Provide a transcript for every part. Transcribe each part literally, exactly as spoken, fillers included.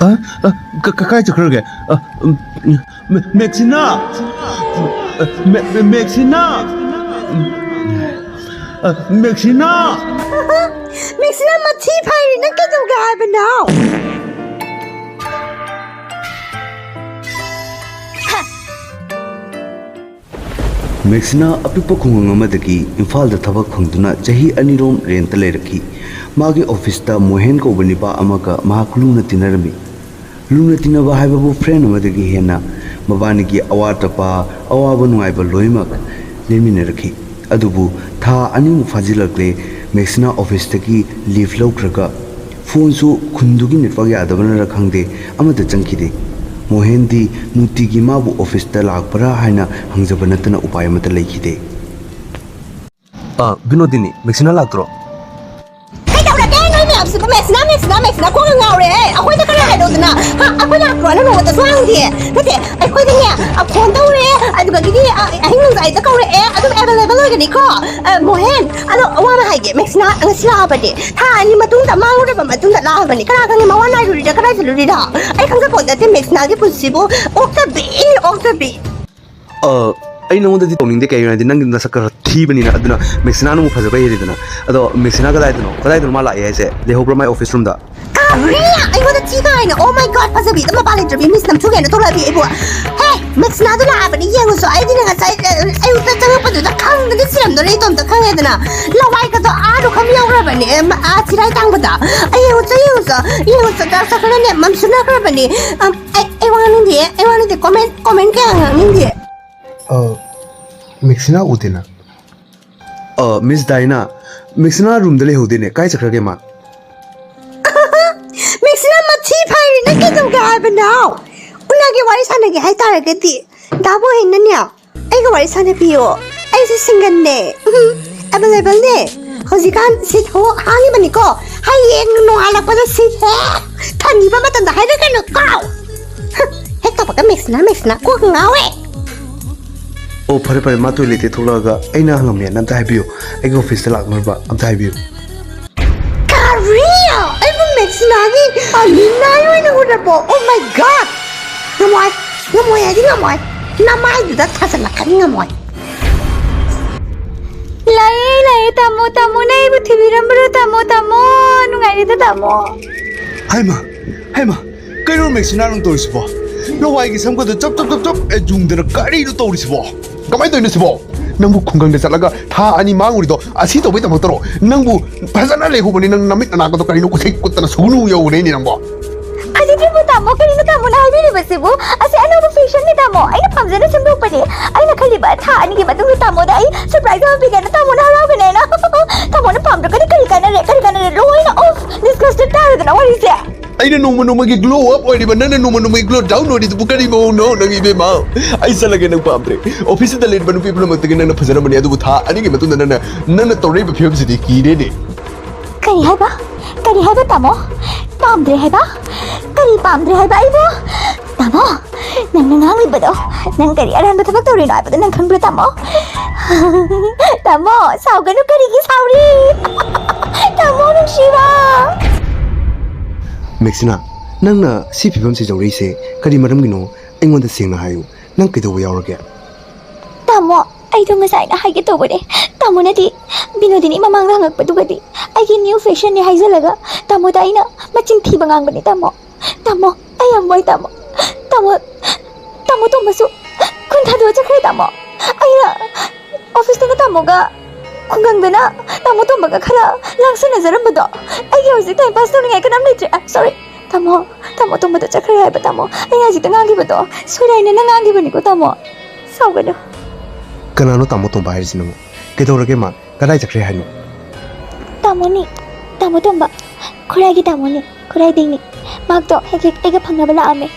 ꯑ? ꯑ, ꯀ-, ꯀ-, ꯀꯥꯏ ꯆꯠꯈ꯭ꯔꯒꯦ? ꯑ, ꯎꯝ, ꯃꯦ-, ꯃꯦꯛꯁꯤꯅꯥ! ꯑ, ꯃꯦ-, ꯃꯦ-, ꯃꯦꯛꯁꯤꯅꯥ! ꯎꯝ, ꯑ, ꯃꯦꯛꯁꯤꯅꯥ! ꯃꯦꯛꯁꯤꯅꯥ ꯃꯊꯤ ꯐꯥꯏꯔꯤ, ꯅꯪ ꯀꯩꯗꯧꯒꯦ ꯍꯥꯏꯕꯅꯣ? ꯃꯦꯛꯁꯤꯅꯥ ꯑꯄꯤꯛꯄ ꯈꯨꯡꯒꯪ ꯑꯃꯗꯒꯤ ꯏꯝꯐꯥꯜꯗ ꯊꯕꯛ ꯐꯪꯗꯨꯅ ꯆꯍꯤ ꯑꯅꯤꯔꯣꯝ ꯔꯦꯟꯠꯇ ꯂꯩꯔꯛꯈꯤ꯫ ꯃꯥꯒꯤ ꯑꯣꯐꯤꯁꯇ ꯃꯣꯍꯦꯟ ꯀꯧꯕ ꯅꯤꯄꯥ ꯑꯃꯒ ꯃꯍꯥꯛ ꯂꯨꯅ ꯇꯤꯟꯅꯔꯝꯃꯤ꯫ ꯂꯨꯅ ꯇꯤꯟꯅꯕ ꯍꯥꯏꯕꯕꯨ ꯐ꯭ꯔꯦꯟ ꯑꯃꯗꯒꯤ ꯍꯦꯟꯅ ꯃꯕꯥꯅꯤꯒꯤ ꯑꯋꯥꯠ ꯑꯄꯥ, ꯑꯋꯥꯕ ꯅꯨꯡꯉꯥꯏꯕ ꯂꯣꯏꯅꯃꯛ ꯂꯦꯟꯃꯤꯟꯅꯔꯛꯈꯤ꯫ ꯑꯗꯨꯕꯨ ꯊꯥ ꯑꯅꯤꯃꯨꯛ ꯐꯥꯖꯤꯜꯂꯛꯂꯦ, ꯃꯦꯛꯁꯤꯅꯥ ꯑꯣꯐꯤꯁꯇꯒꯤ ꯂꯤꯐ ꯂꯧꯈ꯭ꯔꯒ꯫ ꯐꯣꯟꯁꯨ ꯈꯨꯟꯗꯨꯒꯤ ꯅꯦꯠꯋꯥꯛ ꯌꯥꯗꯕꯅꯔ ꯈꯪꯗꯦ, ꯑꯃꯠꯇ ꯆꯪꯈꯤꯗꯦ꯫ ꯃꯣꯍꯦꯟꯗꯤ ꯅꯨꯡꯇꯤꯒꯤ ꯃꯥꯕꯨ ꯑꯣꯐꯤꯁꯇ ꯂꯥꯛꯄ꯭ꯔꯥ ꯍꯥꯏꯅ ꯍꯪꯖꯕ ꯅꯠꯇꯅ ꯎꯄꯥꯏ ꯑꯃꯠꯇ ꯂꯩꯈꯤꯗꯦ꯫ ꯑ, ꯕꯤꯅꯣꯗꯤꯅꯤ, ꯃꯦꯛꯁꯤꯅꯥ ꯂꯥꯛꯇ꯭ꯔꯣ? ꯀꯩꯗꯧꯔꯒꯦ ꯅꯣꯏ ꯃꯌꯥꯝꯁꯤꯕꯨ? ꯃꯦꯛꯁꯤꯅꯥ, ꯃꯦꯛꯁꯤꯅꯥ, ꯃꯦꯛꯁꯤꯅꯥ, ꯀꯣꯛ ꯉꯥꯎꯔꯦ꯫ ꯑꯩꯈꯣꯏꯗ ꯀꯅꯥ ꯍꯥꯏꯗꯣꯛꯇꯅ? ꯍꯥ, ꯑꯩꯈꯣꯏ ꯂꯥꯛꯄ꯭ꯔꯣꯅ ꯅꯣꯡꯃꯇꯁꯨ ꯍꯪꯗꯦ꯫ ꯅꯠꯇꯦ, ꯑꯩꯈꯣꯏꯗꯅꯦ, ꯑ, ꯐꯣꯟ ꯇꯧꯔꯦ, ꯑꯗꯨꯗꯒꯤꯗꯤ, ꯑ, ꯑꯍꯤꯡ ꯅꯣꯡꯖꯥꯏꯗ ꯀꯧꯔꯛꯑꯦ, ꯑꯗꯨꯝ ꯑꯦꯚꯦꯂꯦꯕꯜ ꯑꯣꯏꯒꯅꯤꯀꯣ꯫ ꯑ, ꯃꯣꯍꯦꯟ, ꯑꯗꯣ ꯋꯥ ꯑꯃ ꯍꯥꯏꯒꯦ, ꯃꯦꯛꯁꯤꯅꯥ ꯉꯁꯤ ꯂꯥꯛꯑꯕꯅꯦ꯫ ꯊꯥ ꯑꯅꯤ ꯃꯇꯨꯡꯗ ꯃꯥꯡꯉꯨꯔꯕ ꯃꯇꯨꯡꯗ ꯂꯥꯛꯑꯕꯅꯦ꯫ ꯀꯅꯥ ꯈꯪꯉꯤ, ꯃꯋꯥ ꯅꯥꯏꯔꯨꯔꯤꯔ, ꯀꯗꯥꯏ ꯆꯠꯂꯨꯔꯤꯔ? ꯑꯩ ꯈꯪꯖꯄꯣꯠ ꯅꯠꯇꯦ, ꯃꯦꯛꯁꯤꯅꯥꯒꯤ ꯄꯨꯟꯁꯤꯕꯨ ꯑꯣꯛꯇꯕꯤꯅꯤ, ꯑꯣꯛꯇꯕꯤ꯫ ꯑ, ꯑꯩ ꯅꯉꯣꯟꯗꯗꯤ ꯇꯧꯅꯤꯡꯗꯦ, ꯀꯩꯒꯤꯅꯣ ꯍꯥꯏꯗꯤ ꯅꯪꯒꯤ ꯅꯁꯛ ꯈꯔ ꯊꯤꯕꯅꯤꯅ꯫ ꯑꯗꯨꯅ ꯃꯦꯛꯁꯤꯅꯥ ꯅꯪꯕꯨ ꯐꯖꯕ ꯍꯦꯜꯂꯤꯗꯅ꯫ ꯑꯗꯣ ꯃꯦꯛꯁꯤꯅꯥ ꯀꯗꯥꯏꯗꯅꯣ? ꯀꯗꯥꯏꯗꯅꯣ ꯃꯥ ꯂꯥꯛꯑꯦ ꯍꯥꯏꯁꯦ? ꯂꯩꯍꯧꯕ꯭ꯔꯣ ꯃꯥꯏ ꯑꯣꯐꯤꯁ ꯔꯨꯝꯗ? ꯀꯔꯤ? ꯑꯩꯉꯣꯟꯗ ꯊꯤ ꯀꯥꯏꯅ? Oh my God, ꯐꯖꯕꯤ ꯑꯗꯨꯝ ꯃꯄꯥꯟ ꯂꯩꯇ꯭ꯔꯕꯤ ꯃꯤꯁ ꯅꯝꯊꯨꯒꯦꯅ ꯊꯣꯛꯂꯛꯑꯕꯤ ꯑꯩꯕꯨ꯫ ꯍꯦ, ꯃꯦꯛꯁꯤꯅꯥꯗꯣ ꯂꯥꯛꯑꯕꯅꯤ, ꯌꯦꯡꯉꯨꯁꯣ꯫ ꯑꯩꯗꯤꯅꯦ ꯉꯁꯥꯏ, ꯑ, ꯑꯌꯨꯛꯇ ꯆꯪꯉꯛꯄꯗꯨꯗ ꯈꯪꯗꯅ ꯁꯤꯔꯝꯗꯣꯔꯦ ꯏꯇꯣꯝꯇ, ꯈꯪꯉꯦꯗꯅ꯫ ꯂꯋꯥꯏꯒꯗꯣ ꯑꯥ ꯂꯨꯈꯝ ꯌꯧꯈ꯭ꯔꯕꯅꯦ, ꯑ, ꯑꯥ ꯆꯤꯔꯥꯏ ꯇꯥꯡꯕꯗ꯫ ꯑꯩ ꯌꯦꯡꯉꯨꯁꯣ, ꯌꯦꯡꯉꯨꯁꯣ, ꯆꯥꯛ ꯆꯥꯈꯠꯂꯅꯦ, ꯃꯝꯁꯤꯟꯅꯈ꯭ꯔꯕꯅꯦ꯫ ꯑꯝ, ꯑꯩ, ꯑꯩ ꯋꯥ ꯉꯥꯡꯅꯤꯡꯗꯦ, ꯑꯩ ꯋꯥ ꯉꯥꯡꯅꯤꯡꯗꯦ, ꯀꯣꯃꯦꯟ, ꯀꯣꯃꯦꯟ ꯀꯌꯥ ꯉꯥꯡꯅꯤꯡꯗꯦ꯫ ꯑ, ꯃꯦꯛꯁꯤꯅꯥ ꯎꯗꯦꯅ꯫ ꯑ, ꯃꯤꯁ ꯗꯥꯏꯅꯥ, ꯃꯦꯛꯁꯤꯅꯥ ꯔꯨꯝꯗ ꯂꯩꯍꯧꯗꯦꯅꯦ, ꯀꯥꯏ ꯆꯠꯈ꯭ꯔꯒꯦ ꯃꯥ? ꯃꯦꯛꯁꯤꯅꯥ ꯃꯊꯤ ꯐꯥꯏꯔꯤ, ꯅꯪ ꯀꯩꯗꯧꯒꯦ ꯍꯥꯏꯕꯅꯣ? ꯎꯅꯒꯦ, ꯋꯥꯔꯤ ꯁꯥꯟꯅꯒꯦ ꯍꯥꯏꯇꯥꯔꯒꯗꯤ ꯗꯥ ꯕꯣꯍꯦꯟꯅꯅꯦ ꯑꯩꯒ ꯋꯥꯔꯤ ꯁꯥꯟꯅꯕꯤꯌꯣ, ꯑꯩꯁꯦ ꯁꯤꯡꯒꯜꯅꯦ, ꯎꯝ, ꯑꯦꯚꯦꯂꯦꯕꯜꯅꯦ꯫ ꯍꯧꯖꯤꯛꯀꯥꯟ ꯁꯤꯠ ꯍꯣ-, ꯍꯥꯡꯉꯤꯕꯅꯤꯀꯣ, ꯍꯌꯦꯡ ꯅꯣꯡꯉꯥꯜꯂꯛꯄꯗ ꯁꯤꯠ ꯍꯦꯛ ꯊꯟꯈꯤꯕ ꯃꯇꯝꯗ ꯍꯥꯏꯔꯛꯀꯅꯨ ꯀꯥꯎ꯫ ꯍ, ꯍꯦꯛ ꯇꯧꯕꯒ ꯃꯦꯛꯁꯤꯅꯥ, ꯃꯦꯛꯁꯤꯅꯥ, ꯀꯣꯛ ꯉꯥꯎꯋꯦ꯫ ꯑꯣ, ꯐꯔꯦ, ꯐꯔꯦ, ꯃꯥ ꯇꯣꯏꯂꯦꯠꯇꯒꯤ ꯊꯣꯛꯂꯛꯑꯒ ꯑꯩꯅ ꯍꯪꯉꯝꯅꯦꯅ ꯑꯝꯇ ꯍꯥꯏꯕꯤꯌꯨ, ꯑꯩꯒꯤ ꯑꯣꯐꯤꯁꯇ ꯂꯥꯛꯅꯕ ꯑꯝꯇ ꯍꯥꯏꯕꯤꯌꯨ꯫ ꯀꯔꯤ? ꯑꯩꯕꯨ ꯃꯦꯛꯁꯤꯅꯥꯒꯤ ꯑꯂꯤꯅꯥꯏ ꯑꯣꯏꯅ Oh my God! ꯉꯝꯃꯣꯏ! ꯉꯝꯃꯣꯏ ꯍꯥꯏꯗꯤ ꯉꯝꯃꯣꯏ! ꯅꯃꯥꯏꯗꯨꯗ ꯊꯥꯖꯤꯜꯂꯛꯀꯅꯤ, ꯉꯝꯃꯣꯏ! ꯂꯥꯛꯑꯦ, ꯂꯥꯛꯑꯦ, ꯇꯥꯃꯣ, ꯇꯥꯃꯣ, ꯅꯪ ꯑꯩꯕꯨ ꯊꯤꯕꯤꯔꯝꯕ꯭ꯔꯣ, ꯇꯥꯃꯣ, ꯇꯥꯃꯣ? ꯅꯨꯡꯉꯥꯏꯔꯤꯗ, ꯇꯥꯃꯣ꯫ ꯍꯩꯃ, ꯍꯩꯃ, ꯀꯩꯅꯣ ꯃꯦꯛꯁꯤꯅꯥ ꯅꯪ ꯇꯧꯔꯤꯁꯤꯕꯣ? ꯂꯋꯥꯏꯒꯤ ꯁꯝꯒꯗꯣ ꯆꯞ ꯆꯞ ꯆꯞ ꯆꯞ ꯑꯦ ꯌꯨꯡꯗꯅ ꯀꯔꯤꯅꯣ ꯇꯧꯔꯤꯁꯤꯕꯣ? ꯀꯃꯥꯏꯅ ꯇꯧꯔꯤꯅꯣ ꯁꯤꯕꯣ? ꯅꯪꯕꯨ ꯈꯨꯡꯒꯪꯗ ꯆꯠꯂꯒ ꯊꯥ ꯑꯅꯤ ꯃꯥꯡꯉꯨꯔꯤꯗꯣ ꯑꯁꯤ ꯇꯧꯕꯩꯗꯃꯛꯇꯔꯣ? ꯅꯪꯕꯨ ꯐꯖꯅ ꯂꯩꯍꯧꯕꯅꯤ, ꯅꯪ ꯅꯃꯤꯠ ꯅꯅꯥꯀꯗꯣ ꯀꯔꯤꯅꯣ ꯎꯁꯩ ꯀꯨꯠꯇꯅ ꯁꯨꯒꯅꯨ ꯌꯧꯔꯦꯅꯦ ꯅꯪꯕꯣ꯫ ꯐꯖꯗ꯭ꯔꯤꯕꯣ ꯇꯥꯃꯣ? ꯀꯔꯤꯅꯣ ꯇꯥꯃꯣꯅ ꯍꯥꯏꯕꯤꯔꯤꯕꯁꯤꯕꯨ? ꯑꯁꯤ ꯑꯅꯧꯕ fashionꯅꯦ ꯇꯥꯃꯣ, ꯑꯩꯅ ꯄꯥꯝꯖꯅ ꯁꯦꯝꯗꯣꯛꯄꯅꯦ꯫ ꯑꯩꯅ ꯈꯜꯂꯤꯕ ꯊꯥ ꯑꯅꯤꯒꯤ ꯃꯇꯨꯡꯗ ꯇꯥꯃꯣꯗ ꯑꯩ surprise ꯑꯃ ꯄꯤꯒꯦꯅ, ꯇꯥꯃꯣꯅ ꯍꯔꯥꯎꯒꯅꯦꯅ꯫ ꯇꯥꯃꯣꯅ ꯄꯥꯝꯗ꯭ꯔꯒꯗꯤ ꯀꯔꯤ ꯀꯥꯟꯅꯔꯦ, ꯀꯔꯤ ꯀꯥꯟꯅꯔꯦ? ꯂꯣꯏꯅ off, disgusted ꯇꯥꯔꯦꯗꯅ ꯋꯥꯔꯤꯁꯦ꯫ ꯑꯩꯅ ꯅꯣꯡꯃ ꯅꯣꯡꯃꯒꯤ glow up ꯑꯣꯏꯔꯤꯕ, ꯅꯪꯅ ꯅꯣꯡꯃ ꯅꯣꯡꯃꯒꯤ glow down ꯑꯣꯏꯔꯤꯗꯨꯕꯨ ꯀꯔꯤ ꯃꯑꯣꯡꯅꯣ? ꯅꯪ ꯏꯕꯦꯝꯃ, ꯑꯩ ꯆꯠꯂꯒꯦ, ꯅꯪ ꯄꯥꯝꯗ꯭ꯔꯦ꯫ Officeꯁꯤꯗ ꯂꯩꯔꯤꯕ ꯅꯨꯄꯤ ꯄꯨꯝꯅꯃꯛꯇꯒꯤ ꯅꯪꯅ ꯐꯖꯔꯝꯕꯅꯤ, ꯑꯗꯨꯕꯨ ꯊꯥ ꯑꯅꯤꯒꯤ ꯃꯇꯨꯡꯗ ꯅꯪꯅ, ꯅꯪꯅ ꯇꯧꯔꯛꯏꯕ ꯐꯤꯕꯝꯁꯤꯗꯤ ꯀꯤꯔꯦꯅꯦ꯫ ꯀꯔꯤ ꯍꯥꯏꯕ? ꯀꯔꯤ ꯍꯥꯏꯕ ꯇꯥꯃꯣ? ꯄꯥꯝꯗ꯭ꯔꯦ ꯍꯥꯏꯕ? ꯀꯔꯤ ꯄꯥꯝꯗ꯭ꯔꯦ ꯍꯥꯏꯕ ꯑꯩꯕꯨ? ꯇꯥꯃꯣ, ꯅꯪꯅ ꯉꯥꯡꯂꯤꯕꯗꯣ, ꯅꯪ ꯀꯔꯤ ꯑꯔꯥꯟꯕ ꯊꯕꯛ ꯇꯧꯔꯤꯅꯣ ꯍꯥꯏꯕꯗꯣ ꯅꯪ ꯈꯪꯕ꯭ꯔꯥ ꯇꯥꯃꯣ? ꯇꯥꯃꯣ, ꯁꯥꯎꯒꯅꯨ, ꯀꯔꯤꯒꯤ ꯁꯥꯎꯔꯤ? ꯇꯥꯃꯣ ꯅꯨꯡꯁꯤꯕ! ꯃꯦꯛꯁꯤꯅꯥ, ꯅꯪꯅ ꯁꯤ ꯐꯤꯕꯝꯁꯤ ꯌꯧꯔꯛꯏꯁꯦ ꯀꯔꯤ ꯃꯔꯝꯒꯤꯅꯣ? ꯑꯩꯉꯣꯟꯗ ꯁꯦꯡꯅ ꯍꯥꯏꯌꯨ, ꯅꯪ ꯀꯩꯗꯧꯕ ꯌꯥꯎꯔꯒꯦ? ꯇꯥꯃꯣ, ꯑꯩꯗꯣ ꯉꯁꯥꯏꯅ ꯍꯥꯏꯒꯦ ꯇꯧꯕꯅꯦ꯫ ꯇꯥꯃꯣꯅꯗꯤ ꯕꯤꯅꯣꯗꯤꯅꯤ ꯃꯃꯥꯡꯗ ꯍꯪꯉꯛꯄꯗꯨꯒꯗꯤ ꯑꯩꯒꯤ new fashionꯅꯦ ꯍꯥꯏꯖꯜꯂꯒ ꯇꯥꯃꯣꯗ ꯑꯩꯅ ꯃꯆꯤꯟ ꯊꯤꯕ ꯉꯥꯡꯕꯅꯦ ꯇꯥꯃꯣ꯫ ꯇꯥꯃꯣ, ꯑꯩ ꯌꯥꯝ ꯋꯥꯏ ꯇꯥꯃꯣ꯫ ꯇꯥꯃꯣ, ꯇꯥꯃꯣ ꯇꯣꯝꯕꯁꯨ ꯈꯨꯟ ꯊꯥꯗꯣꯛꯑ ꯆꯠꯈ꯭ꯔꯦ ꯇꯥꯃꯣ꯫ ꯑꯩꯅ officeꯇꯅ ꯇꯥꯃꯣꯒ, ꯈꯨꯡꯒꯪꯗꯅ ꯇꯥꯃꯣ ꯇꯣꯝꯕꯒ ꯈꯔ ꯂꯥꯡꯁꯟꯅꯖꯔꯝꯕꯗꯣ, ꯑꯩꯒꯤ ꯍꯧꯖꯤꯛ time pass ꯇꯧꯅꯤꯡꯉꯥꯏ ꯀꯅꯥꯝ ꯂꯩꯇ꯭ꯔꯦ꯫ I'm sorry꯫ ꯇꯥꯃꯣ, ꯇꯥꯃꯣ ꯇꯣꯝꯕꯗꯣ ꯆꯠꯈ꯭ꯔꯦ ꯍꯥꯏꯕ ꯇꯥꯃꯣ꯫ ꯑꯩꯅ ꯍꯧꯖꯤꯛꯇ ꯉꯥꯡꯈꯤꯕꯗꯣ ꯁꯣꯏꯔꯥꯏꯅꯅ ꯉꯥꯡꯈꯤꯕꯅꯤꯀꯣ ꯇꯥꯃꯣ꯫ ꯁꯥꯎꯒꯅꯨ꯫ ꯀꯅꯥꯅꯣ ꯇꯥꯃꯣ ꯇꯣꯝꯕ ꯍꯥꯏꯔꯤꯁꯤꯅ? ꯀꯩꯗꯧꯔꯒꯦ ꯃꯥ? ꯀꯗꯥꯏ ꯆꯠꯈ꯭ꯔꯦ ꯍꯥꯏꯅꯣ? ꯇꯥꯃꯣꯅꯤ, ꯇꯥꯃꯣ ꯇꯣꯝꯕ, ꯈꯨꯔꯥꯏꯒꯤ ꯇꯥꯃꯣꯅꯤ, ꯈꯨꯔꯥꯏꯗꯩꯅꯤ꯫ ꯃꯍꯥꯛꯇꯣ ꯍꯦꯛ ꯍꯦꯛ ꯑꯩꯒ ꯐꯪꯅꯕ ꯂꯥꯛꯑꯝꯃꯦ꯫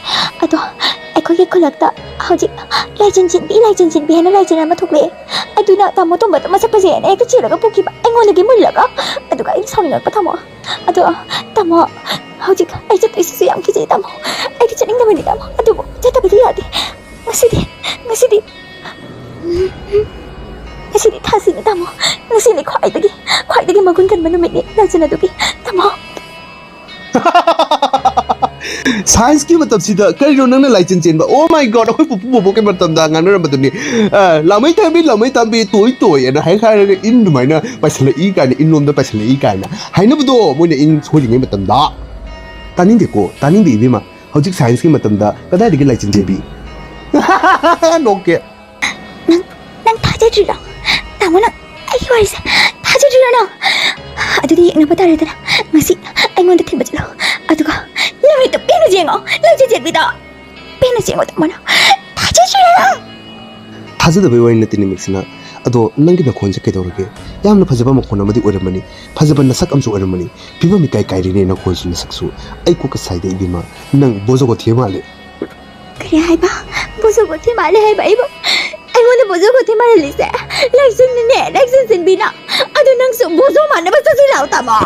ꯑꯗꯣ ꯑꯩꯈꯣꯏꯒꯤ ꯈꯨꯜꯂꯛꯇ ꯍꯧꯖꯤꯛ ꯂꯥꯏꯖꯟ ꯆꯤꯟꯕꯤ, ꯂꯥꯏꯖꯟ ꯆꯤꯟꯕꯤ ꯍꯥꯏꯅ ꯂꯥꯏꯖꯟ ꯑꯃ ꯊꯣꯛꯂꯛꯑꯦ꯫ ꯑꯗꯨꯅ ꯇꯥꯃꯣ ꯇꯣꯝꯕꯗꯣ ꯃꯁꯛ ꯐꯖꯩ ꯍꯥꯏꯅ ꯍꯦꯛꯇ ꯆꯦꯜꯂꯒ ꯄꯨꯈꯤꯕ, ꯑꯩꯉꯣꯟꯗꯒꯤ ꯃꯨꯜꯂꯒ꯫ ꯑꯗꯨꯒ ꯑꯩꯅ ꯁꯥꯎꯅꯤꯡꯉꯛꯄ ꯇꯥꯃꯣ꯫ ꯑꯗꯣ ꯇꯥꯃꯣ, ꯍꯧꯖꯤꯛ ꯑꯩ ꯆꯠꯇꯣꯏꯁꯤꯁꯨ ꯌꯥꯝ ꯀꯤꯖꯩ ꯇꯥꯃꯣ꯫ ꯑꯩꯗꯤ ꯆꯠꯅꯤꯡꯗꯕꯅꯤ ꯇꯥꯃꯣ, ꯑꯗꯨꯕꯨ ꯆꯠꯇꯕꯗꯤ ꯌꯥꯗꯦ꯫ ꯉꯁꯤꯗꯤ, ꯉꯁꯤꯗꯤ, ꯉꯁꯤꯗꯤ ꯊꯥꯁꯤꯅꯦ ꯇꯥꯃꯣ꯫ ꯉꯁꯤꯅꯤ ꯈ꯭ꯋꯥꯏꯗꯒꯤ, ꯈ꯭ꯋꯥꯏꯗꯒꯤ ꯃꯒꯨꯟ ꯀꯟꯕ ꯅꯨꯃꯤꯠꯅꯤ ꯂꯥꯏꯖꯟ ꯑꯗꯨꯒꯤ꯫ ꯇꯥꯃꯣ꯫ ꯁꯥꯏꯟꯁꯀꯤ ꯃꯇꯝꯁꯤꯗ ꯀꯔꯤꯅꯣ ꯅꯪꯅ ꯂꯥꯏꯆꯦꯟ ꯆꯦꯟꯕ? Oh my God, ꯑꯩꯈꯣꯏ ꯄꯨꯄꯨ ꯕꯣꯕꯣꯛꯀꯤ ꯃꯇꯝꯗ ꯉꯥꯡꯅꯔꯝꯕꯗꯨꯅꯤ꯫ ꯑ, "ꯂꯥꯃꯩ ꯊꯥꯕꯤ, ꯂꯥꯃꯩ ꯊꯥꯕꯤ, ꯇꯣꯏ ꯇꯣꯏ" ꯑꯅ ꯍꯥꯏ ꯍꯥꯏꯔꯒ ꯏꯟ ꯑꯗꯨꯃꯥꯏꯅ ꯄꯥꯏꯁꯜꯂꯛꯏ ꯀꯥꯏꯅ, ꯏꯟꯂꯣꯝꯗ ꯄꯥꯏꯁꯜꯂꯛꯏ ꯀꯥꯏꯅ ꯍꯥꯏꯅꯕꯗꯣ ꯃꯣꯏꯅ ꯏꯟ ꯁꯣꯏꯔꯤꯉꯩ ꯃꯇꯝꯗ꯫ ꯇꯥꯅꯤꯡꯗꯦꯀꯣ, ꯇꯥꯅꯤꯡꯗꯦ ꯏꯕꯦꯝꯃ꯫ ꯍꯧꯖꯤꯛ ꯁꯥꯏꯟꯁꯀꯤ ꯃꯇꯝꯗ ꯀꯗꯥꯏꯗꯒꯤ ꯂꯥꯏꯆꯦꯟ ꯆꯦꯟꯕꯤ? ꯅꯣꯛꯀꯦ꯫ ꯅꯪ, ꯅꯪ ꯊꯥꯖꯗ꯭ꯔꯤꯔꯣ? ꯇꯥꯃꯣ, ꯅꯪ ꯑꯩꯒꯤ ꯋꯥꯔꯤꯁꯦ ꯊꯥꯖꯗ꯭ꯔꯤꯔꯣ ꯅꯪ? ꯑꯗꯨꯗꯤ ꯌꯦꯡꯅꯕ ꯇꯥꯔꯦꯗꯅ꯫ ꯉꯁꯤ ꯑꯩꯉꯣꯟꯗ ꯊꯤꯟꯕ ꯆꯠꯂꯣ꯫ ꯑꯗꯨꯒ ꯂꯥꯏꯔꯤꯛꯇꯣ ꯄꯦꯟꯅ ꯌꯦꯡꯉꯣ꯫ ꯂꯥꯏꯆꯦꯟ ꯆꯦꯟꯕꯤꯗꯣ ꯄꯦꯟꯅ ꯌꯦꯡꯉꯣ, ꯇꯥꯃꯣ, ꯅꯪ ꯊꯥꯖꯗ꯭ꯔꯤꯔꯣ ꯅꯪ? ꯊꯥꯖꯗꯕꯩ ꯋꯥꯔꯤ ꯅꯠꯇꯦꯅꯦ, ꯃꯦꯛꯁꯤꯅꯥ꯫ ꯑꯗꯣ ꯅꯪꯒꯤ ꯅꯈꯣꯟꯁꯦ ꯀꯩꯗꯧꯔꯒꯦ? ꯌꯥꯝꯅ ꯐꯖꯕ ꯃꯈꯣꯟ ꯑꯃꯗꯤ ꯑꯣꯏꯔꯝꯕꯅꯤ, ꯐꯖꯕ ꯅꯁꯛ ꯑꯃꯁꯨ ꯑꯣꯏꯔꯝꯕꯅꯤ꯫ ꯐꯤꯕꯝ ꯏꯀꯥꯏ ꯀꯥꯏꯔꯦꯅꯦ ꯅꯈꯣꯟꯁꯨ ꯅꯁꯛꯁꯨ꯫ ꯑꯩ ꯀꯣꯛꯀ ꯁꯥꯏꯗ ꯏꯕꯦꯝꯃ, ꯅꯪ ꯕꯣꯖꯣꯒꯣꯊꯦ ꯃꯥꯜꯂꯦ꯫ ꯀꯔꯤ ꯍꯥꯏꯕ? ꯕꯣꯖꯣꯒꯣꯊꯦ ꯃꯥꯜꯂꯦ ꯍꯥꯏꯕ ꯑꯩꯕꯨ? ꯑꯩꯉꯣꯟꯗ ꯕꯣꯖꯣꯒꯣꯊꯦ ꯃꯥꯜꯍꯜꯂꯤꯁꯦ ꯂꯥꯏꯆꯤꯟꯅꯤꯅꯦ, ꯂꯥꯏꯆꯤꯟ ꯆꯦꯟꯕꯤꯅ꯫ ꯑꯗꯨ ꯅꯪꯁꯨ ꯕꯣꯖꯣ ꯃꯥꯟꯅꯕ ꯆꯠꯁꯤ ꯂꯥꯛꯑꯣ, ꯇꯥꯃꯣ꯫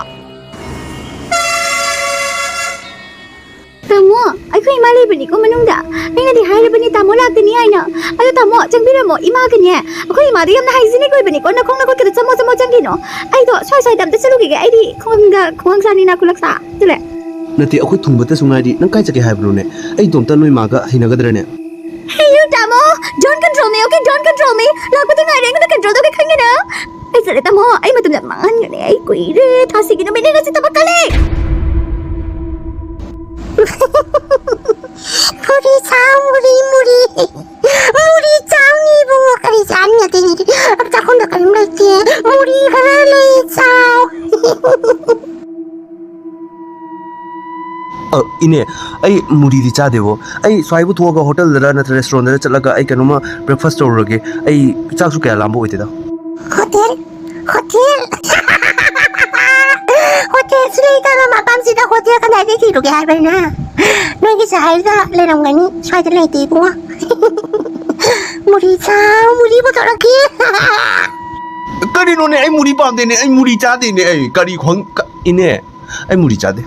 ꯇꯥꯃꯣ, ꯑꯩꯈꯣꯏ ꯏꯃꯥ ꯂꯩꯕꯅꯤꯀꯣ ꯃꯅꯨꯡꯗ꯫ ꯑꯩꯅꯗꯤ ꯍꯥꯏꯔꯕꯅꯤ ꯇꯥꯃꯣ ꯂꯥꯛꯀꯅꯤ ꯍꯥꯏꯅ꯫ ꯑꯗꯣ ꯇꯥꯃꯣ, ꯆꯪꯕꯤꯔꯝꯃꯣ, ꯏꯃꯥꯒꯅꯦ꯫ ꯑꯩꯈꯣꯏ ꯏꯃꯥꯗꯣ ꯌꯥꯝꯅ hygienic ꯑꯣꯏꯕꯅꯤꯀꯣ, ꯅꯈꯣꯡ ꯅꯈꯨꯠꯀꯗꯣ ꯆꯥꯝꯃꯣ ꯆꯥꯝꯃꯣ ꯆꯪꯈꯤꯅꯣ꯫ ꯑꯩꯗꯣ ꯁ꯭ꯋꯥꯏ ꯁ꯭ꯋꯥꯏꯗ ꯑꯝꯇ ꯆꯠꯂꯨꯈꯤꯒꯦ, ꯑꯩꯗꯤ ꯈꯣꯡꯒ ꯈꯣꯡ ꯆꯥꯅꯤ ꯅꯥꯀꯨꯂꯛꯁꯥ꯫ ꯆꯠꯂꯦ꯫ ꯅꯠꯇꯦ, ꯑꯩꯈꯣꯏ ꯊꯨꯡꯕꯇꯁꯨ ꯉꯥꯏꯔꯤ, ꯅꯪ ꯀꯥꯏ ꯆꯠꯀꯦ ꯍꯥꯏꯕꯅꯣꯅꯦ? ꯑꯩ ꯏꯇꯣꯝꯇ ꯅꯣꯏ ꯃꯥꯒ ꯍꯩꯅꯒꯗ꯭ꯔꯅꯦ? Hey, you, ꯇꯥꯃꯣ! Don't control me, okay? Don't control me! ꯂꯥꯛꯄꯗ ꯉꯥꯏꯔꯦ, ꯑꯩꯉꯣꯟꯗ control ꯇꯧꯒꯦ ꯈꯟꯒꯅꯨ! ꯑꯩ ꯆꯠꯂꯦ, ꯇꯥꯃꯣ! ꯑꯩ ꯃꯇꯝ ꯌꯥꯝ ꯃꯥꯡꯍꯟꯒꯅꯤ, ꯑꯩ ꯀꯨꯏꯔꯦ! ꯊꯥꯁꯤꯒꯤ ꯅꯨꯃꯤꯠꯅꯤ ꯉꯁꯤ ꯊꯕꯛ ꯀꯜꯂꯦ! ꯃꯨꯔꯤ ꯆꯥꯎ, ꯃꯨꯔꯤ, ꯃꯨꯔꯤ! ꯃꯨꯔꯤ ꯆꯥꯎꯅꯤ, ꯏꯕꯨꯡꯉꯣ! ꯀꯔꯤ ꯆꯥꯅꯤ ꯑꯇꯩꯗꯤ? ꯆꯥꯛꯈꯨꯝꯗ ꯀꯔꯤꯝ ꯂꯩꯇꯦ! ꯃꯨꯔꯤ ꯈꯔ ꯂꯩ, ꯆꯥꯎ! ꯑ, ꯏꯅꯦ, ꯑꯩ ꯃꯨꯔꯤꯗꯤ ꯆꯥꯗꯦꯕꯣ꯫ ꯑꯩ ꯁ꯭ꯋꯥꯏꯕꯨ ꯊꯣꯛꯑꯒ ꯍꯣꯇꯦꯜꯗꯔ ꯅꯠꯇ꯭ꯔ ꯔꯦꯁꯇꯨꯔꯦꯟꯗꯔ ꯆꯠꯂꯒ ꯑꯩ ꯀꯩꯅꯣꯝꯃ breakfast ꯇꯧꯔꯨꯔꯒꯦ꯫ ꯑꯩ ꯆꯥꯛꯁꯨ ꯀꯌꯥ ꯂꯥꯝꯕ ꯑꯣꯏꯗꯦꯗ꯫ ꯍꯣꯇꯦꯜ? ꯍꯣꯇꯦꯜ? ꯍꯣꯇꯦꯜꯁꯨ ꯂꯩꯇꯕ ꯃꯐꯝꯁꯤꯗ ꯍꯣꯇꯦꯜ ꯀꯗꯥꯏꯗꯒꯤ ꯊꯤꯔꯨꯒꯦ ꯍꯥꯏꯕꯅꯤꯅ? ꯅꯣꯏꯒꯤ ꯁꯍꯔꯗ ꯂꯩꯔꯝꯒꯅꯤ, ꯁ꯭ꯋꯥꯏꯗ ꯂꯩꯇꯦ ꯏꯕꯨꯡꯉꯣ꯫ ꯃꯨꯔꯤ ꯆꯥꯎ, ꯃꯨꯔꯤ ꯄꯨꯊꯣꯔꯛꯀꯦ꯫ ꯀꯔꯤꯅꯣꯅꯦ? ꯑꯩ ꯃꯨꯔꯤ ꯄꯥꯝꯗꯦꯅꯦ, ꯑꯩ ꯃꯨꯔꯤ ꯆꯥꯗꯦꯅꯦ, ꯑꯩ ꯀꯔꯤ ꯈꯣꯡ-, ꯀ-, ꯏꯅꯦ꯫ ꯑꯩ ꯃꯨꯔꯤ ꯆꯥꯗꯦ꯫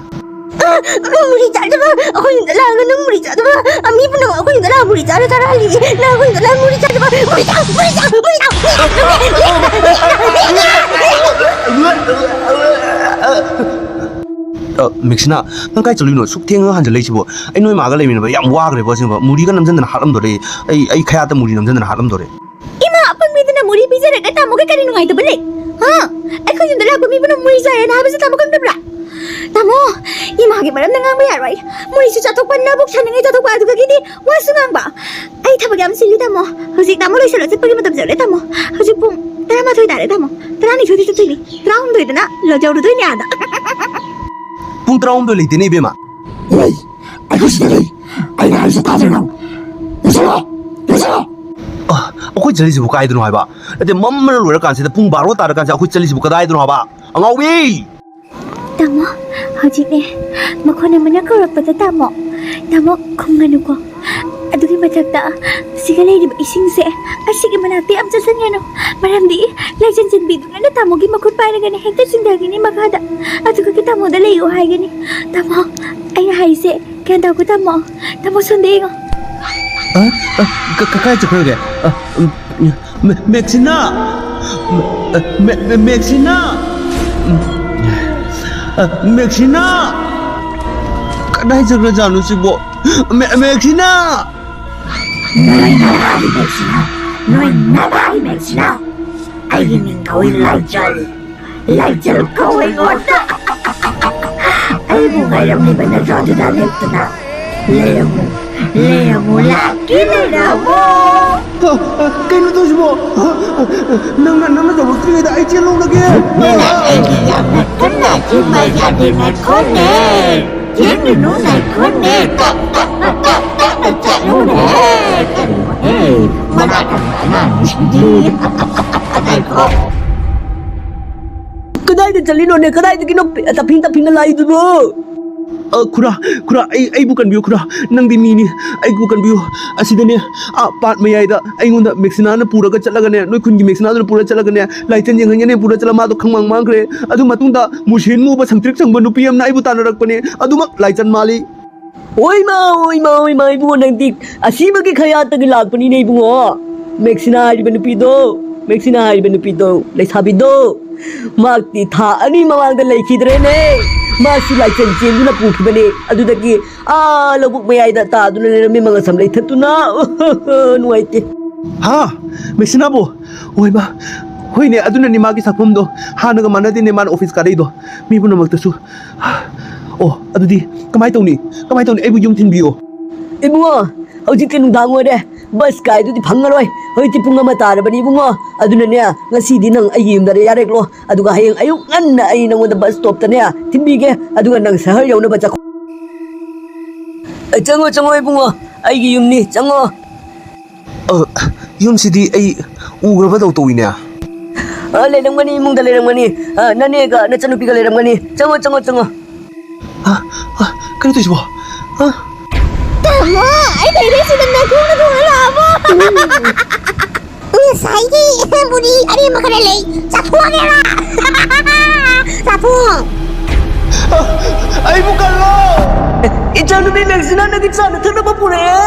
ꯃꯨꯔꯤ ꯆꯥꯗꯕ? ꯑꯩꯈꯣꯏ ꯌꯨꯝꯗ ꯂꯥꯛꯑꯒ ꯅꯪ ꯃꯨꯔꯤ ꯆꯥꯗꯕ? ꯃꯤ ꯄꯨꯝꯅꯃꯛ ꯑꯩꯈꯣꯏ ꯌꯨꯝꯗ ꯂꯥꯛꯑꯒ ꯃꯨꯔꯤ ꯆꯥꯔ ꯆꯥꯔ ꯍꯜꯂꯤꯁꯦ꯫ ꯅꯪ ꯑꯩꯈꯣꯏ ꯌꯨꯝꯗ ꯂꯥꯛꯑꯒ ꯃꯨꯔꯤ ꯆꯥꯗꯕ? ꯃꯨꯔꯤ ꯆꯥ, ꯃꯨꯔꯤ ꯆꯥ, ꯃꯨꯔꯤ ꯆꯥ, ꯃꯨꯔꯤ ꯆꯥ, ꯃꯨꯔꯤ ꯆꯥ, ꯃꯨꯔꯤ ꯆꯥ꯫ ꯑ, ꯃꯦꯛꯁꯤꯅꯥ, ꯅꯪ ꯀꯥꯏ ꯆꯠꯂꯨꯏꯅꯣ? ꯁꯨꯛ ꯊꯦꯡꯉꯒ ꯍꯟꯖꯜꯂꯛꯏꯁꯤꯕꯣ? ꯑꯩ ꯅꯣꯏ ꯃꯥꯒ ꯂꯩꯃꯤꯟꯅꯕ ꯌꯥꯝ ꯋꯥꯈ꯭ꯔꯦꯕꯣ, ꯑꯁꯦꯡꯕ꯫ ꯃꯨꯔꯤꯒ ꯅꯝꯖꯟꯗꯅ ꯍꯥꯠꯂꯝꯗꯣꯔꯦ꯫ ꯑꯩ, ꯑꯩ ꯈꯌꯥꯠꯇ ꯃꯨꯔꯤ ꯅꯝꯖꯟꯗꯅ ꯍꯥꯠꯂꯝꯗꯣꯔꯦ꯫ ꯏꯃꯥ ꯑꯄꯪꯕꯤꯗꯨꯅ ꯃꯨꯔꯤ ꯄꯤꯖꯔꯒ ꯇꯥꯃꯣꯒ ꯀꯔꯤ ꯅꯨꯡꯉꯥꯏꯇꯕ ꯂꯩ? ꯍꯥ? ꯑꯩꯈꯣꯏ ꯌꯨꯝꯗ ꯂꯥꯛꯄ ꯃꯤꯕꯨꯅ ꯃꯨꯔꯤ ꯆꯥꯏꯌꯦꯅ ꯍꯥꯏꯕꯁꯦ ꯇꯥꯃꯣ ꯈꯪꯗꯕ꯭ꯔꯥ? ꯇꯥꯃꯣ, ꯏꯃꯥꯒꯤ ꯃꯔꯝꯗ ꯉꯥꯡꯕ ꯌꯥꯔꯣꯏ꯫ ꯃꯨꯔꯤꯁꯨ ꯆꯥꯊꯣꯛꯄ, ꯅꯕꯨꯛ ꯁꯥꯟꯅꯉꯩ ꯆꯥꯊꯣꯛꯄ, ꯑꯗꯨꯗꯒꯤꯗꯤ ꯋꯥꯁꯨ ꯉꯥꯡꯕ꯫ ꯑꯩ ꯊꯕꯛ ꯌꯥꯝ ꯆꯤꯜꯂꯤ ꯇꯥꯃꯣ꯫ ꯍꯧꯖꯤꯛ ꯇꯥꯃꯣ ꯂꯣꯏꯁꯤꯜꯂ ꯆꯠꯄꯒꯤ ꯃꯇꯝ ꯌꯧꯔꯦ ꯇꯥꯃꯣ꯫ ꯍꯧꯖꯤꯛ ꯄꯨꯡ ꯇꯔꯥꯃꯥꯊꯣꯏ ꯇꯥꯔꯦ ꯇꯥꯃꯣ꯫ ꯇꯔꯥꯅꯤꯊꯣꯏꯗ ꯆꯠꯇꯣꯏꯅꯤ꯫ ꯇꯔꯥꯍꯨꯝꯗꯣꯏꯗꯅ ꯂꯧꯖꯔꯨꯗꯣꯏꯅꯦ ꯑꯥꯗ꯫ ꯄꯨꯡ ꯇꯔꯥꯍꯨꯝꯗꯣꯏ ꯂꯩꯇꯦꯅꯦ, ꯏꯕꯦꯝꯃ꯫ ꯂꯩ꯫ ꯑꯩꯈꯣꯏ ꯁꯤꯗ ꯂꯩ꯫ ꯑꯩꯅ ꯍꯥꯏꯔꯤꯁꯦ ꯇꯥꯗ꯭ꯔꯣ ꯅꯪ? ꯂꯣꯏꯁꯤꯜꯂꯣ! ꯂꯣꯏꯁꯤꯜꯂꯣ! ꯑ, ꯑꯩꯈꯣꯏ ꯆꯠꯂꯤꯁꯤꯕꯨ ꯀꯥꯏꯗꯅꯣ ꯍꯥꯏꯕ? ꯅꯠꯇꯦ, ꯃꯝꯃꯅ ꯂꯣꯏꯔꯀꯥꯟꯁꯤꯗ, ꯄꯨꯡ ꯕꯥꯔꯣ ꯇꯥꯔꯀꯥꯟꯁꯤꯗ ꯑꯩꯈꯣꯏ ꯆꯠꯂꯤꯁꯤꯕꯨ ꯀꯗꯥꯏꯗꯅꯣ ꯍꯥꯏꯕ? ꯑꯉꯥꯎꯕꯤ! ꯇꯥꯃꯣ, ꯍꯧꯖꯤꯛꯅꯦ ꯃꯈꯣꯟ ꯑꯃꯅ ꯀꯧꯔꯛꯄꯗ ꯇꯥꯃꯣ꯫ ꯇꯥꯃꯣ, ꯈꯨꯝꯒꯅꯨꯀꯣ꯫ ꯑꯗꯨꯒꯤ ꯃꯊꯛꯇ ꯁꯤꯒ ꯂꯩꯔꯤꯕ ꯏꯁꯤꯡꯁꯦ, ꯑꯁꯤꯒꯤ ꯃꯅꯥꯛꯇ ꯌꯥꯝ ꯆꯠꯁꯟꯒꯅꯨ꯫ ꯃꯔꯝꯗꯤ ꯂꯥꯏꯆꯟ ꯆꯟꯕꯤꯗꯨꯅ ꯇꯥꯃꯣꯒꯤ ꯃꯈꯨꯠ ꯄꯥꯏꯔꯒꯅꯦ ꯍꯦꯛꯇ ꯆꯤꯡꯊꯒꯅꯤ ꯃꯈꯥꯗ꯫ ꯑꯗꯨꯒ ꯇꯥꯃꯣꯗ ꯂꯩꯌꯨ ꯍꯥꯏꯒꯅꯤ꯫ ꯇꯥꯃꯣ, ꯑꯩꯅ ꯍꯥꯏꯁꯦ ꯒ꯭ꯌꯥꯟ ꯇꯥꯎꯀꯣ ꯇꯥꯃꯣ꯫ ꯇꯥꯃꯣ, ꯁꯣꯝꯗ ꯌꯦꯡꯉꯣ꯫ ꯑ? ꯑ? ꯀ-, ꯀ-, ꯀꯥꯏ ꯆꯠꯈ꯭ꯔꯒꯦ? ꯑ, ꯎꯝ, ꯃꯦ-, ꯃꯦꯛꯁꯤꯅꯥ! ꯃꯦ-, ꯃꯦ-, ꯃꯦꯛꯁꯤꯅꯥ! ꯎꯝ, ꯑ, ꯃꯦꯛꯁꯤꯅꯥ! ꯀꯗꯥꯏ ꯆꯠꯈ꯭ꯔꯖꯥꯠꯅꯣ ꯁꯤꯕꯣ? ꯃꯦ-, ꯃꯦꯛꯁꯤꯅꯥ! ꯅꯣꯏ ꯅꯃꯥꯒꯤ ꯃꯦꯛꯁꯤꯅꯥ! ꯅꯣꯏ ꯅꯃꯥꯒꯤ ꯃꯦꯛꯁꯤꯅꯥ! ꯑꯩꯒꯤ ꯃꯤꯡ ꯀꯧꯏ ꯂꯥꯏꯆꯜ꯫ ꯂꯥꯏꯆꯜ ꯀꯧꯏ ꯑꯩꯉꯣꯟꯗ꯫ ꯑꯩꯕꯨ ꯉꯥꯏꯔꯝꯂꯤꯕ ꯅꯠꯇ꯭ꯔꯣ ꯑꯗꯨꯗ ꯂꯦꯞꯇꯨꯅ? ꯂꯩꯔꯝꯃꯨ, ꯂꯩꯔꯝꯃꯨ, ꯂꯥꯛꯀꯦ, ꯂꯩꯔꯝꯃꯨ꯫ ꯑ, ꯑ, ꯀꯩꯅꯣ ꯇꯧꯁꯤꯕꯣ? ꯑ, ꯑ, ꯅꯪꯅ, ꯅꯪꯅ ꯇꯧꯔꯛꯇ꯭ꯔꯤꯉꯩꯗ ꯑꯩ ꯆꯦꯜꯍꯧꯔꯒꯦ꯫ ꯅꯪꯅ ꯑꯩꯒꯤ ꯌꯥꯝꯅ ꯀꯟꯅ ꯊꯤꯟꯕ ꯌꯥꯗꯦ, ꯉꯥꯏꯈꯣꯅꯦ꯫ ꯆꯦꯟꯒꯅꯨ, ꯉꯥꯏꯈꯣꯅꯦ꯫ ꯇꯞ, ꯇꯞꯅ, ꯇꯞ, ꯇꯞꯅ ꯆꯠꯂꯨꯅꯦ꯫ ꯀꯔꯤꯅꯣꯍꯦ? ꯃꯅꯥ ꯀꯟꯕ ꯑꯉꯥꯡꯁꯤꯡꯗꯤ꯫ ꯉꯥꯏꯈꯣ꯫ ꯀꯗꯥꯏꯗ ꯆꯠꯂꯤꯅꯣꯅꯦ? ꯀꯗꯥꯏꯗꯒꯤꯅꯣ ꯇꯞꯐꯤꯡ ꯇꯞꯐꯤꯡꯅ ꯂꯥꯛꯏꯗꯨꯕꯣ? ꯑ, ꯈꯨꯔꯥ, ꯈꯨꯔꯥ, ꯑꯩ, ꯑꯩꯕꯨ ꯀꯟꯕꯤꯌꯨ, ꯈꯨꯔꯥ꯫ ꯅꯪꯗꯤ ꯃꯤꯅꯤ, ꯑꯩꯕꯨ ꯀꯟꯕꯤꯌꯨ꯫ ꯑꯁꯤꯗꯅꯦ, ꯑꯥ, ꯄꯥꯠ ꯃꯌꯥꯏꯗ ꯑꯩꯉꯣꯟꯗ ꯃꯦꯛꯁꯤꯅꯥꯅ ꯄꯨꯔꯒ ꯆꯠꯂꯒꯅꯦ, ꯅꯣꯏ ꯈꯨꯟꯒꯤ ꯃꯦꯛꯁꯤꯅꯥꯗꯨꯅ ꯄꯨꯔꯒ ꯆꯠꯂꯒꯅꯦ, ꯂꯥꯏꯆꯟ ꯌꯦꯡꯍꯟꯒꯅꯤ ꯄꯨꯔꯒ ꯆꯠꯂ ꯃꯥꯗꯣ ꯈꯪꯃꯥꯡ ꯃꯥꯡꯈ꯭ꯔꯦ꯫ ꯑꯗꯨ ꯃꯇꯨꯡꯗ ꯃꯨꯁꯤꯟ ꯃꯨꯕ ꯁꯪꯇ꯭ꯔꯤꯛ ꯁꯪꯕ ꯅꯨꯄꯤ ꯑꯃꯅ ꯑꯩꯕꯨ ꯇꯥꯟꯅꯔꯛꯄꯅꯦ꯫ ꯑꯗꯨꯃꯛ ꯂꯥꯏꯆꯟ ꯃꯥꯜꯂꯤ꯫ ꯑꯣꯏꯃꯥ, ꯑꯣꯏꯃꯥ, ꯑꯣꯏꯃꯥ, ꯏꯕꯨꯡꯉꯣ, ꯅꯪꯗꯤ ꯑꯁꯤꯕꯒꯤ ꯈꯌꯥꯠꯇꯒꯤ ꯂꯥꯛꯄꯅꯤꯅꯦ, ꯏꯕꯨꯡꯉꯣ꯫ ꯃꯦꯛꯁꯤꯅꯥ ꯍꯥꯏꯔꯤꯕ ꯅꯨꯄꯤꯗꯣ, ꯃꯦꯛꯁꯤꯅꯥ ꯍꯥꯏꯔꯤꯕ ꯅꯨꯄꯤꯗꯣ, ꯂꯩꯁꯥꯕꯤꯗꯣ, ꯃꯍꯥꯛꯇꯤ ꯊꯥ ꯑꯅꯤ ꯃꯃꯥꯡꯗ ꯂꯩꯈꯤꯗ꯭ꯔꯦꯅꯦ꯫ ꯃꯥꯁꯨ ꯂꯥꯏꯆꯠ ꯆꯦꯟꯗꯨꯅ ꯄꯨꯈꯤꯕꯅꯦ꯫ ꯑꯗꯨꯗꯒꯤ ꯑꯥ ꯂꯧꯕꯨꯛ ꯃꯌꯥꯏꯗ ꯇꯥꯗꯨꯅ ꯂꯩꯔꯝꯃꯤ, ꯃꯉꯛꯁꯝ ꯂꯩꯊꯠꯇꯨꯅ꯫ ꯅꯨꯡꯉꯥꯏꯇꯦ꯫ ꯍꯥ? ꯃꯦꯛꯁꯤꯅꯥꯕꯨ? ꯑꯣꯏꯃ, ꯍꯣꯏꯅꯦ, ꯑꯗꯨꯅꯅꯤ ꯃꯥꯒꯤ ꯁꯛꯐꯝꯗꯣ꯫ ꯍꯥꯟꯅꯒ ꯃꯥꯟꯅꯗꯦꯅꯦ ꯃꯥꯅ ꯑꯣꯐꯤꯁ ꯀꯥꯔꯛꯏꯗꯣ꯫ ꯃꯤ ꯄꯨꯝꯅꯃꯛꯇꯁꯨ꯫ ꯑꯣ, ꯑꯗꯨꯗꯤ ꯀꯃꯥꯏ ꯇꯧꯅꯤ? ꯀꯃꯥꯏ ꯇꯧꯅꯤ? ꯑꯩꯕꯨ ꯌꯨꯝ ꯊꯤꯟꯕꯤꯌꯣ꯫ ꯏꯕꯨꯡꯉꯣ, ꯍꯧꯖꯤꯛꯇꯤ ꯅꯨꯡꯗꯥꯡ ꯑꯣꯏꯔꯦ꯫ ꯕꯁ ꯀꯥꯏꯗꯨꯗꯤ ꯐꯪꯉꯔꯣꯏ꯫ ꯍꯧꯖꯤꯛꯇꯤ ꯄꯨꯡ ꯑꯃ ꯇꯥꯔꯕꯅꯤ ꯏꯕꯨꯡꯉꯣ꯫ ꯑꯗꯨꯅꯅꯦ, ꯉꯁꯤꯗꯤ ꯅꯪ ꯑꯩꯒꯤ ꯌꯨꯝꯗ ꯌꯥꯔꯦꯛꯂꯣ꯫ ꯑꯗꯨꯒ ꯍꯌꯦꯡ ꯑꯌꯨꯛ ꯉꯟꯅ ꯑꯩ ꯅꯪꯉꯣꯟꯗ ꯕꯁ ꯁ꯭ꯇꯣꯞꯇꯅꯦ ꯊꯤꯟꯕꯤꯒꯦ꯫ ꯑꯗꯨꯒ ꯅꯪ ꯁꯍꯔ ꯌꯧꯅꯕ ꯆꯠꯈꯣ꯫ ꯑ, ꯆꯪꯉꯣ, ꯆꯪꯉꯣ ꯏꯕꯨꯡꯉꯣ, ꯑꯩꯒꯤ ꯌꯨꯝꯅꯤ, ꯆꯪꯉꯣ꯫ ꯑ, ꯌꯨꯝꯁꯤꯗꯤ ꯑꯩ ꯎꯈ꯭ꯔꯕꯗꯧ ꯇꯧꯏꯅꯦ꯫ ꯑ, ꯂꯩꯔꯝꯒꯅꯤ, ꯏꯃꯨꯡꯗ ꯂꯩꯔꯝꯒꯅꯤ꯫ ꯑ, ꯅꯅꯦꯒ ꯅꯆꯟꯅꯨꯄꯤꯒ ꯂꯩꯔꯝꯒꯅꯤ꯫ ꯆꯪꯉꯣ, ꯆꯪꯉꯣ, ꯆꯪꯉꯣ꯫ ꯑ, ꯑ, ꯀꯩꯅꯣ ꯇꯧꯏꯁꯤꯕꯣ? ꯑ? ꯇꯥꯃꯣ, ꯑꯩ ꯂꯩꯔꯦ ꯁꯤꯗ, ꯅꯈꯣꯡꯅ ꯊꯣꯡꯉ ꯂꯥꯛꯑꯕꯣ? ꯉꯁꯥꯏꯒꯤ ꯕꯨꯔꯤ ꯑꯔꯦꯝꯕ ꯈꯔ ꯂꯩ, ꯆꯥꯊꯣꯛꯑꯒꯦꯔꯥ? ꯆꯥꯊꯣꯛ꯫ ꯑ, ꯑꯩꯕꯨ ꯀꯜꯂꯣ! ꯏꯆꯥꯅꯨꯄꯤ ꯃꯦꯛꯁꯤꯅꯥ ꯅꯪꯒꯤ ꯆꯥꯅ ꯊꯛꯅꯕ ꯄꯨꯔꯛꯑꯦ꯫